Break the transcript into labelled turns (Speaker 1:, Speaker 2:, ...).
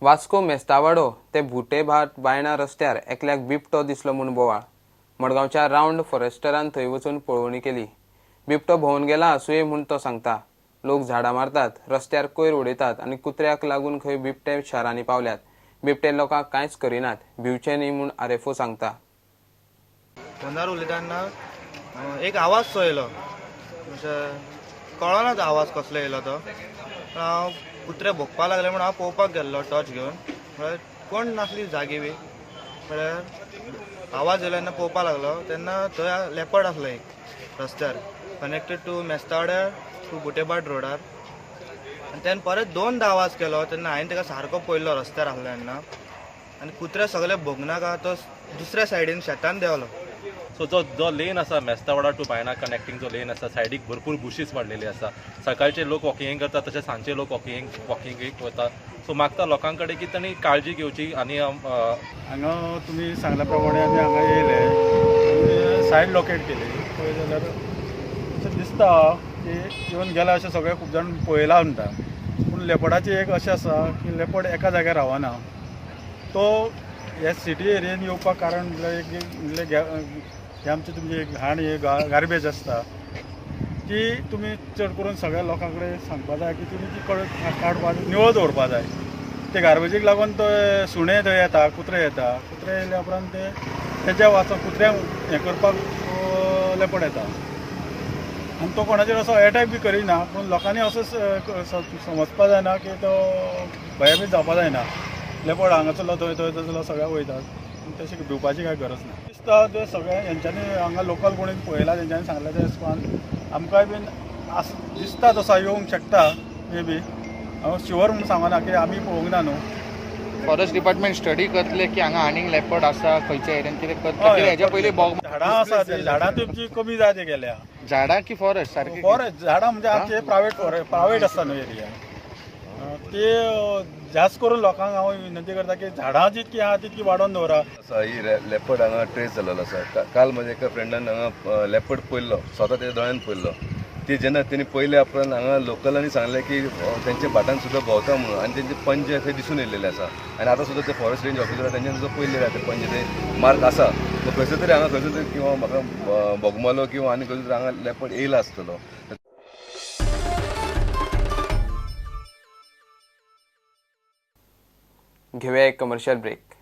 Speaker 1: वास्को मेस्तावाडो ते भुटेभाट बायणा रस्त्यार एकल्याक बिबटो दिसलो म्हूण बोवाळ. मडगांवच्या रावंड फॉरेस्टरान थंय वचून पळोवणी केली. बिबटो भोंवन गेला आसुये म्हूण तो सांगता. लोक झाडां मारतात, रस्त्यार कोयर उडयतात आनी कुत्र्याक लागून खंय बिबटे शारांनी पावल्यात. बिबटे लोकांक कांयच करिनात, भिवचे न्ही म्हूण आरएफओ सांगता.
Speaker 2: फोनार उलयतना एक आवाज सो येयलो, अशें कळना तो आवाज कसलो येयलो तो. पण हांव कुत्रे भोंकपाक लागले म्हूण हांव पळोवपाक गेल्लो टॉर्च घेवन. म्हळ्यार कोण नासली जागी बी. म्हळ्यार आवाज येयलो तेन्ना पळोवपाक लागलो तेन्ना थंय लेपर्ड आसलो एक रस्त्यार, कनेक्टेड टू मेस्तावड्यार टू बुटेभाट रोडार. आनी तेन्ना परत दोनदा आवाज केलो तेन्ना हांवें ताका सारको पळयलो रस्त्यार आसलो तेन्ना. आनी कुत्रे सगळे भोंगनाका तो दुसऱ्या सायडीन शेतान देंवलो.
Speaker 3: सो जो जो लेन आसा मेस्तावाडा टू बायना कनेक्टिंग जो लेन आसा, सायडीक भरपूर बुशीस वाडलेली आसा. सकाळचे लोक वॉकिंगेक करता, तशें सांजचे लोक वॉकिंगेक वता. सो मागता लोकां कडेन की तांणी काळजी घेवची. आनी
Speaker 4: हांगा तुमी सांगल्या प्रमाणे आमी हांगा येयले आनी सायड लोकेट केली. पळय जाल्यार अशें दिसता की येवन गेला अशें सगळे खूब जाण पळयला म्हणटा. पूण लेपडाचें एक अशें आसा की लेपड एका जाग्यार रावना. तो ह्या सिटी एरियेन येवपाक कारण म्हणल्यार एक म्हणल्यार हे आमचे तुमची घाण हे गार्बेज आसता ती तुमी चड करून सगळ्या लोकां कडेन सांगपा जाय की तुमी ती काडपा निवळ दवरपा जाय. ते गार्बेजीक लागून तो सुणे थंय येता, कुत्रे येता. कुत्रे येयल्या उपरांत ते तेज्या वाचून कुत्र्यांक हें करपाक लेपड येता. आनी तो कोणाचेर असो एटॅक बी करिना, पूण लोकांनी असो समजपा जायना की तो भंयभीत जावपा जायना. लेपड हांगा चलो थंय थंय चलो सगळ्याक वयतात, तशें भिवपाची कांय गरज ना. दिसता ते सगळे हेंच्यांनी हांगा लोकल कोणी पळयला तेंच्यांनी सांगलें तें स्पान आमकांय बीन दिसता तसो येवंक शकता मे बी. हांव शुअर म्हूण सांगना की आमी पळोवंक ना न्हू.
Speaker 5: फॉरेस्ट डिपार्टमेंट स्टडी करतले की हांगा आनीक लेपर्ड आसा खंयच्या एरियन कितें करतले. हेज्या पयलीं
Speaker 4: झाडां आसा ती झाडां तुमची कमी जायत गेल्या.
Speaker 5: झाडां की फॉरेस्ट सारकी
Speaker 4: फॉरेस्ट झाडां म्हणजे आमचे प्रायवेट फॉरेस्ट प्रायवेट आसता न्हू एरिया. ते जास्त करून लोकांक हांव विनंती करता की झाडां जितकी आहा तितकी वाडोवन दवरा.
Speaker 6: आसा ही लेपर्ड हांगा ट्रेस जाल्लो आसा. काल म्हज्या एका फ्रेंडान हांगा लेपर्ड पळयल्लो, स्वता तेच्या दोळ्यान पळयल्लो. ते जेन्ना तेणी पयल्या उपरांत हांगा लोकलांनी सांगलें की तेंच्या भाटान सुद्दां भोंवता म्हणून, आनी तेंचे पंजे थंय दिसून येयल्लेले आसा. आनी आतां सुद्दां ते फॉरेस्ट रेंज ऑफिसर तेंच्यान सुद्दां पयल्ले आसा ते पंजे ते मार्क आसा. खंयसर तरी हांगा खंयसर तरी किंवा म्हाका बोगमालो किंवा आनी खंयसर तरी हांगा लेपर्ड येयला आसतलो.
Speaker 1: घेऊया एक कमर्शियल ब्रेक.